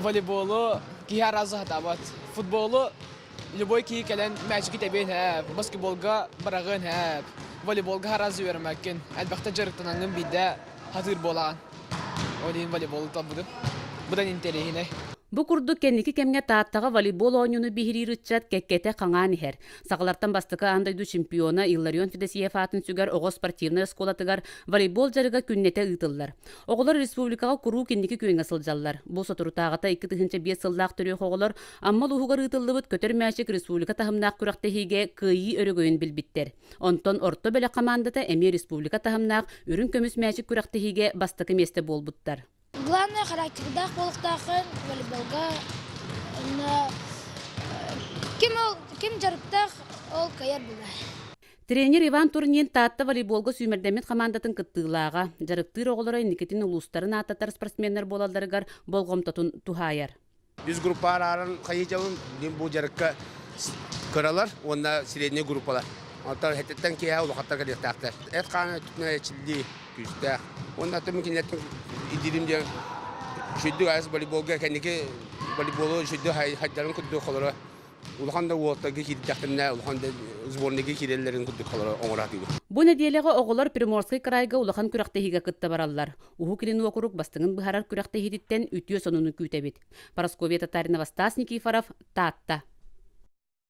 Волейболу киһи араас сатаабат. Футболу любой киһи кэлэн мээчики тэбиэн һээп, баскетболга быраҕыан һээп, волейболга араас үөрэммэккин, элбэхтэ дьарыктанаҥҥын биирдэ хатыыр буолаҕын. Ол иһин волейболу талбытым. Быдан интэриэһинэй. Бу курдук кэнники кэмҥэ Тааттаҕа волейбол оонньууну биһириир ыччат кэккэтэ хаҥаан иһэр. Сахалартан бастакы аан дойду чемпиона Илларион Федосеев аатын сүгэр оҕо спортивнай оскуолатыгар волейбол дьарыга күннэтэ ыытыллар. Оҕолор республикаҕа куруук инники күөҥҥэ сылдьаллар. Бу соторутааҕыта 2005 сыллаах төрүөх оҕолор Амма улууһугар ыытыллыбыт көтөр мээчик республика таһымнаах күрэхтэһиигэ кыайыы өрөгөйүн билбиттэр. Онтон орто бөлөх хамаандата эмиэ республика таһымнаах үрүҥ көмүс мээчик күрэхтэһиигэ бастакы миэстэ буолбуттар. Главное характердаах буолуохтааххын волейболга уонна ким ол ким дьарыктаах ол кыайар буолар. Тренер Иван Турнин Таатта волейболга сүүмэрдэммит хамаандатын кыттыылааҕа, дьарыктыыр оҕолоро инникитин улуустарын ааттатар спортсменнар буолалларыгар болҕомтотун туһаайар. Үс группа арааран хайыдьабын бу дьарыкка кыралар уонна средний группалар. Онтон хэтэттэн киэһэ улахаттар кэлиэхтээхтэр. Эт-хаан өттүнэн эрчиллии күүстээх. Уонна атын кинилэртэн идиирим диэн үчүгдүк айас волейболга кэнники волейболу үчүгдүк хайдарын курдук холоро улахан да уолаттарга киирдэхтэринэ улахан да сборныйга киирэллэрин курдук холоро оҥоро сатыыбыт. Бу нэдиэлэҕэ оҕолор Приморскай кыраайга улахан күрэхтэһиигэ кытта бараллар. Уһук Илин уокурук бастыҥын быһаарар күрэхтэһиититтэн үтүө сонуну күүтэбит. Парасковья Татаринова, Стас Никифоров, Таатта.